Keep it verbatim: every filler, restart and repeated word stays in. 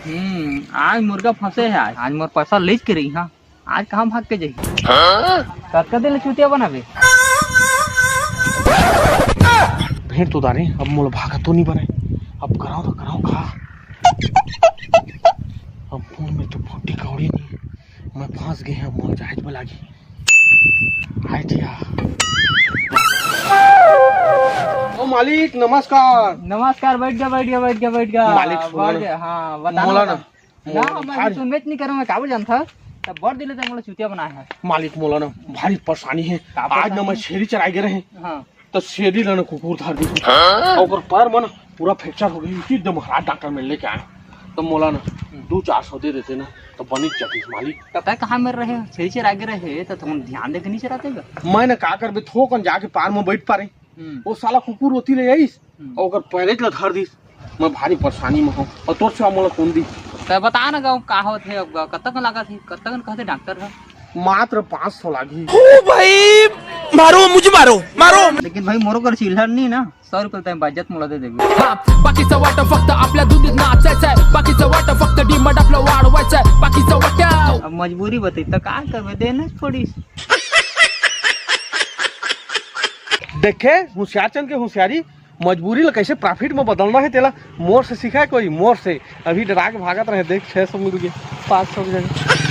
हम्म, आज मुर्गा फंसे हे। आज, आज मोर पैसा लेच के रही, हाँ, आज कहाँ भाग के जाही? हाँ? कतका दिन ले चूतिया बनाबे? भेंट तो दारे, अब मोला भागा तो नहीं बने। अब कराओ तो कराओ का? अब फोन में तो फुट्टी कौड़ी नहीं, मैं फंस गए हैं, मोला जायज में लागी। आइडिया। ओ मालिक, नमस्कार। नमस्कार, बैठ जा, बैठ जा, बैठ जा, बैठ जा। मालिक, सुना बैठ ना। जा, हाँ, बता ना, मोला बता। ना, ना, मैं भारी सुनबे नहीं करूँ, मैं काबर जानता, तब बड़ दिले तक मोला चूतिया बनाए है। मालिक, मोला ना भारी परेशानी है। का आज ना परेशानी मैं है? छेरी चराए गे रहे, हाँ। तो छेरी ला ना कुकुर धर दी। हाँ? ओकर पैर में ना पूरा फ्रैक्चर हो गई, एकदम हरा डॉक्टर में लेके आए। तो मोला ना हम्म। दो चार सौ दे देते ना, तो बनी जाती मालिक। तो तय कहाँ में रहे, छेरी चराए गे रहे, तो तुम ध्यान दे के नहीं चराते गा? मैं ना का करबे, थोकन जाके पार में बैठ पारे। हम्म। वो साला कुकुर होती ले आइस, हम्म। और ओकर पैरेज ला धर दिस। मैं भारी परेशानी में हूँ, और तोर सिवा मोला कौन दी? तो बता ना गाँव का होत है, अब कतक लागत है, कतक कहते डॉक्टर है? मात्र पाँच सौ लागी। ओ भाई, मारो, मुझे मारो, मारो। लेकिन भाई, मोरो कर चिल्हर नहीं ना, सौ रुपये तय बचत मोला दे देबे। हा, बाकीचं वाटं फक्त आपल्या धुंदीत नाचायचंय, बाकीचं वाटं फक्त डिमांड आपलं वाढवायचंय, बाकीचं वाटं अब मजबूरी बताई, तो का करबे, देना थोड़ी। देखे, होशियार चंद के होशियारी, मजबूरी ला कैसे प्रॉफिट में बदलना है, तेला मोर से सीखा है कोई, मोर से। अभी डरा के भागत रहे, देख, छह सौ मिल गए, पाँच सौ की जगह।